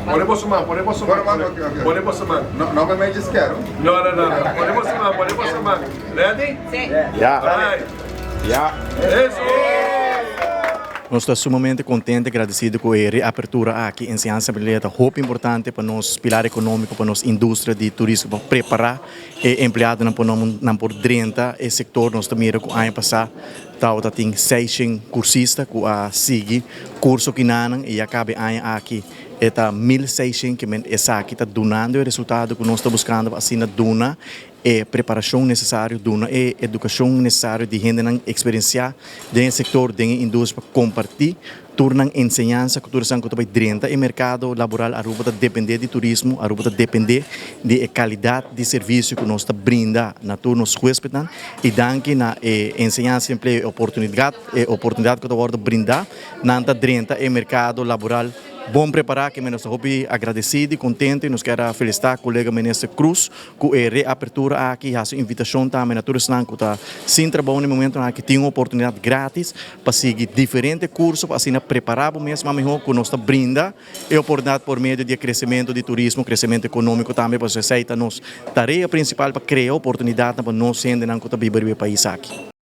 Pone boso man, pone boso man. Pone man, ok, ok. Pone boso man. No, no me mejes kero. No, no, no, no. Pone boso man, pone boso man. Ready? Si. Ya. Alright. Ya. Eso! Nos ta sumamente contento y agradecido cu e reapertura aki. Enseñansa empleo ta hopi importante pa nos pilar economico, pa nos industria di turismo, pa prepara e empleadonan pa nan por drenta e sector. Nos ta mira cu aña pasa tabata tin 600 cursista cu a sigui curso kinanan y ya caba e aña aki e ta 1600, ke men esaki ta dunando e resultado cu nos ta buscando pa asina duna e preparacion necesario, duna e educacion necesario di hendenan experiencia den e sector, den e industria, pa comparti tur nan enseñansa cu tur esnan cu ta bay drenta e mercado laboral. Aruba ta depende di turismo, Aruba ta depende di e calidad di servicio cu nos ta brinda na tur nos huespednan, y danki na e enseñansa, empleo y oportunidad, e oportunidad cu ta wordo brinda, nan ta drenta e mercado laboral bon prepara. Ke nos ta hopi agradecido y contento y nos kier a felicita colega Minister Croes cu e reapertura aki y haci un invitacion tambe na tur esnan cu ta sin trabou na e momentonan aki, tin un oportunidad gratis pa sigui diferente curso pa asina prepara bo mes mas miho cu nos ta brinda e oportunidad por medio di e crecemento di turismo, crecemento economico tambe, pasobra esey ta nos tarea principal, pa crea oportunidadnan pa nos hendenan cu ta biba riba e pais aki.